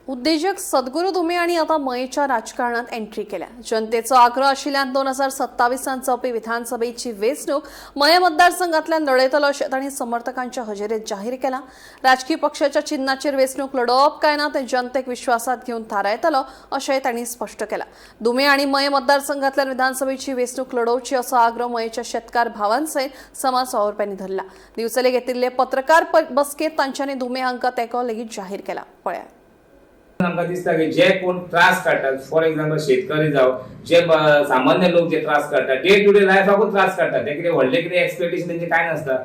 उद्देजक सद्गुरू धुमे आणि आता मयेच्या राजकारणात एंट्री केल्या. जनतेचो आग्रह आशिल्ल्यान 2027 जावपी विधानसभेची वेंचणूक मये मतदारसंघातल्यान लढयतलो अशें तांणी समर्थकांच्या हजेरेत जाहीर केला. राजकी पक्षाच्या चिन्हाचेर वेंचणूक लढोवप काय ना ते जनतेक विश्वासात घेवन थारायतलो अशेंय तांणी स्पश्ट केला. धुमे आणि मये मतदारसंघातल्यान विधानसभेची वेंचणूक लढोवची असो आग्रह मयेच्या शेतकार भावांसयत समाज वावुरप्यांनी धरला. दिवचले घेतिल्ले पत्रकार बसकेत तांच्यांनी धुमे हांकां तेंको लेगीत जाहीर केला. पळयात. आमकां दिसता की जे कोण त्रास काडटात, फॉर एक्झाम्पल शेतकरी जावं, जे सामान्य लोक जे त्रास काडटात, डे टू डे लायफाकूच त्रास काडटात, ते कितें व्हडले कितें एक्सपेक्टेशन तेंचे कांय नासता.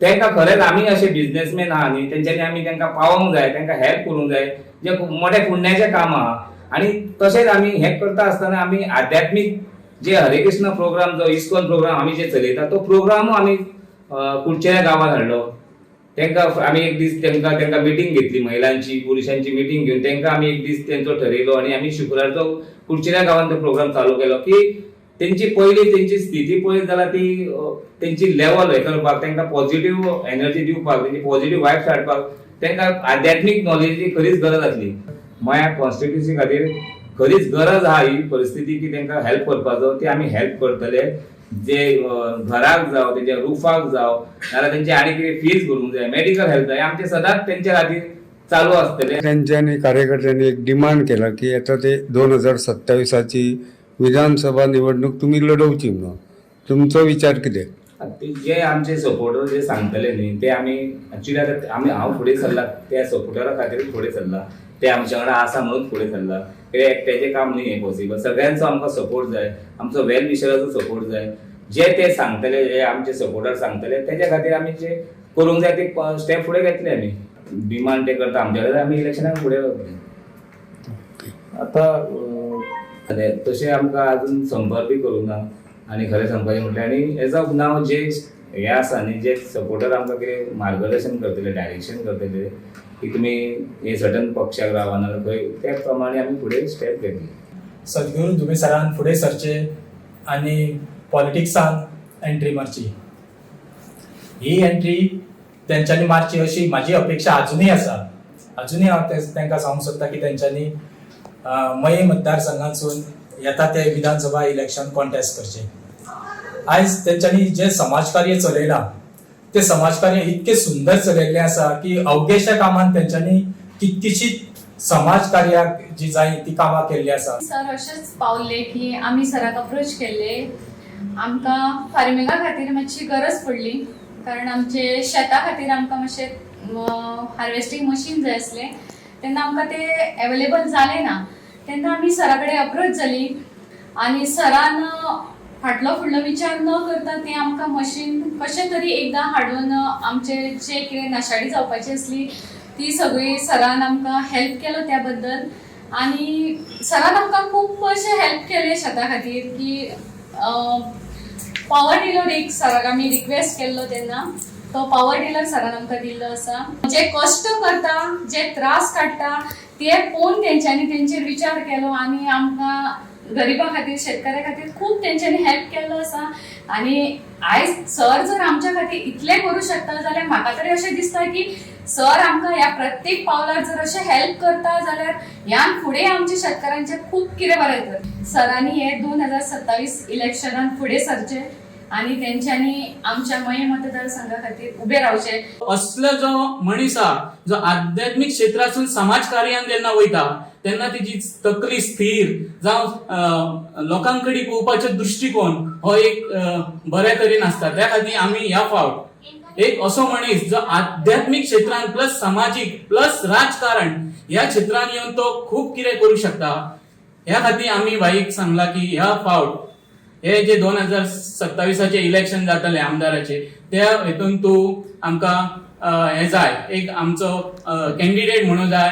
तांकां खरेंच आमी अशे बिजनेसमॅन आहा न्ही, तेंच्यांनी आमी तांकां पावोंक जाय, तांकां हेल्प करूंक जाय, जे खूब मोठे पुण्याचें काम आहा. आनी तशेंच आमी हें करता आसतना आमी आध्यात्मीक जे हरे कृष्ण प्रोग्राम, जो इस्कॉन प्रोग्राम आमी जे चलयता, तो प्रोग्रामूय आमी कुडचेल्या गांवांत हाडलो. तांकां आमी एक दीस तांकां मिटींग घेतली, महिलांची पुरुशांची मिटींग घेवन तांकां आमी एक दीस तेंचो ठरयलो आनी आमी शुक्रारचो कुडचेल्या गांवांत तो प्रोग्राम चालू केलो की तेंची पयली तेंची स्थिती पळयत जाल्यार ती तेंची लेवल हे करपाक, तांकां पॉझिटिव्ह एनर्जी दिवपाक, तेंची पॉझिटिव्ह वायब्स हाडपाक तांकां आध्यात्मीक नॉलेजीची खरीच गरज आसली. मया कॉन्स्टिट्युन्सी खातीर खरीच गरज आहा ही परिस्थिती की तांकां हेल्प करपाचो, ती आमी हेल्प करतले. जे घराक जावं, तेंच्या रुफाक जावं, नाजाल्यार तेंची आनी कितें फीज भरूंक जाय, मेडिकल हेल्प जाय, आमचे सदांच तेंच्या खातीर चालू आसतले. त्यांच्यानी कार्यकर्त्यांनी एक डिमांड केला की आता ते 2027ची विधानसभा निवडणूक तुम्ही लढवची म्हणून. तुमचो विचार कितें? ते जे आमचे सपोर्टर जे सांगतले न्ही, ते आमी एक्चुली आतां आमी हांव फुडें सरला त्या सपोर्टरा खातीर फुडें सरला, ते आमच्या वांगडा आसा म्हणून फुडें सरला. कित्याक एकट्याचें काम न्ही हें पॉसिबल, सगळ्यांचो आमकां सपोर्ट जाय, आमचो वेल विशराचो सपोर्ट जाय. जे ते सांगतले, जे आमचे सपोर्टर सांगतले, तेच्या खातीर आमी जे करूंक जाय ते स्टेप फुडें घेतले. आमी डिमांड ते करता आमच्या कडेन, आमी इलेक्शनाक फुडें वतले. आता आनी तशें आमकां अजून संपर्क बी करूंक ना. आनी खरें सांगपाचें म्हटल्यार, आनी एज ऑफ नाव जे हे आसा न्ही, जे सपोर्टर आमकां कितें मार्गदर्शन करतले, डायरेक्शन करतले की तुमी हे सर्टन पक्षाक रावा नाजाल्यार खंय, त्या प्रमाणे आमी फुडें स्टेप घेतले. सद्गुरू धुमे सरान फुडें सरचें आनी पॉलिटिक्सान एंट्री मारची. ही एंट्री तेंच्यांनी मारची अशी म्हाजी अपेक्षा अजुनूय आसा. अजुनूय हांव तेंकां सांगूंक सोदता की तेंच्यांनी मये मतदारसंघांतसून येता ते विधानसभा इलेक्शन कॉन्टेस्ट करचें. आयज तेंच्यांनी जें समाजकार्य चलयलां, तें समाजकार्य इतकें सुंदर चलयल्लें आसा की अवघेशा कामान तेंच्यांनी कितकीशीच समाज कार्याक जी जाय ती कामां केल्ली आसा. सर अशेंच पावले की आमी सराक अप्रोच केल्ले. आमकां फार्मिंगा खातीर मातशी गरज पडली, कारण आमचे शेता खातीर आमकां मातशें हार्वेस्टींग मशीन जाय आसलें. तेन्ना आमकां तें एवेलेबल जालें ना. तेन्ना आमी सरा कडेन अप्रोच जाली आनी सरान फाटलो फुडलो विचार न करता तें आमकां मशीन कशें तरी एकदां हाडून आमचे जे कितें नाशाडी जावपाची आसली ती सगळी सरान आमकां हेल्प केलो त्या बद्दल. आनी सरान आमकां खूब अशें हेल्प केलें शेता खातीर की पावर टिलर एक सराक आमी रिक्वेस्ट केल्लो तेन्ना तो पावर टिलर सरान आमकां दिल्लो आसा. जे कश्ट करता, जे त्रास काडटा, ते पळोवन तेंच्यांनी तेंचेर विचार केलो आनी आमकां गरिबा खातीर, शेतकऱ्या खातीर खूब तेंच्यांनी हेल्प केल्लो आसा. आनी आयज सर जर आमच्या खातीर इतलें करूं शकता जाल्यार म्हाका तरी अशें दिसता की सर आमकां ह्या प्रत्येक पावलार जर अशें हेल्प करता जाल्यार ह्यान फुडें आमच्या शेतकऱ्यांचें खूब कितें बरें जाता. सरांनी हे 2027 इलेक्शनान फुडें सरचें आनी तेंच्यांनी आमच्या मये मतदारसंघा खातीर उबें रावचें. असलो जो मनीस आहा, जो आध्यात्मीक क्षेत्रासून समाज कार्यान जेन्ना वयता तेन्ना तेजी तकली स्थिर जावं लोकां कडेन पळोवपाचो दृश्टिकोन हो एक बऱ्या तरेन आसता. त्या खातीर आमी ह्या फावट एक असो मनीस जो आध्यात्मीक क्षेत्रान प्लस समाजीक प्लस राजकारण ह्या क्षेत्रान येवन तो खूब कितें करूं शकता, ह्या खातीर आमी भाईक सांगला की ह्या फावट हे जे 2027चे इलेक्शन जातले आमदाराचे, त्या हेतून तूं आमकां हें जाय, एक आमचो कॅन्डिडेट म्हणून जाय.